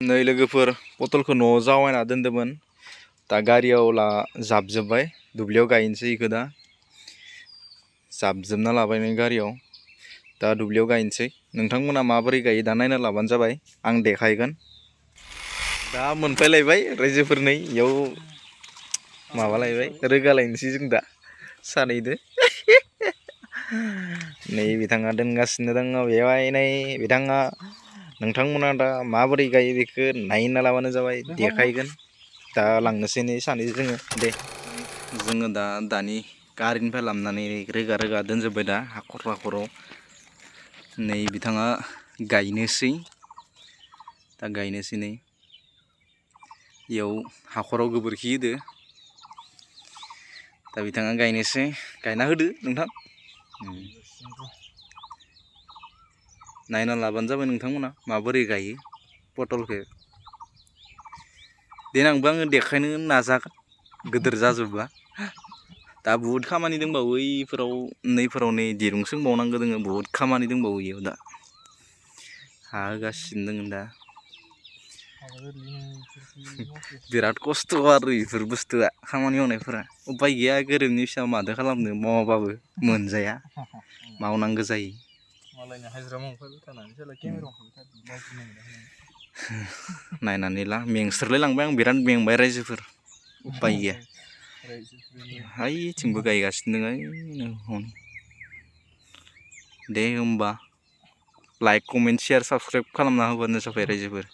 नै लोगोफोर पटलखौ न'आव जावायना दोन्दोंमोन दा गारियाव जाबजोब्बाय दुब्लियाव गायनोसै इखो दा जाबजोबना लाबाय नै गारियाव दा दुब्लियाव गायनोसै नोंथांमोना माबोरै गायो दा नायना लाबानो जाबाय आं देखायगोन दा मोनफैलायबाय रायजोफोरनै इयाव माबालायबाय रोगालायनोसै जों दा सानैदो नै बिथाङा दोनगासिनो दङ बेवहाय नै बिथाङा नोंथांमोना दा माबोरै गायो बेखौ नायना लाबानो जाबाय देखायगोन दा लांनोसै नै सानैजों जोङो दानि गारिनिफ्राय लाबोनानै रोगा रोगा दोनजोब्बाय दा हाखराव नै बिथाङा गायनोसै दा गायनोसै नै इयाव हाखराव गोबोरखि होदो दा बिथाङा गायनोसै गायना होदो नोंथां नायना लाबानो जाबाय नोंथांमोना माबोरै गायो पटलखौ देनांबो आङो देखायनो नाजागोन गोदोर जाजोबबा दा बुहुद खामानि दंबावो नैफोराव नै दिरुं सोंबावनांगौ दोङो बुहुद खामानि दंबावो इयाव दा हा होगासिनो दोङो दा बिराद खस्थ' आरो इफोर बुस्थुआ खामानि मावनायफोरा उपाय गैया गोरिबनि फिसा माथो खालामनो मावाबाबो मोनजाया मावनांगौ जायो नायनानै ला मेंस्रोलाय लांबाय आं बिराद मेंबाय रायजोफोर उपाय गैया हायथिंबो गायगासिनो दङ दे होमबा लाइक कमेन्ट शेयार साबसक्राइब खालामना होबानो जाबाय रायजोफोर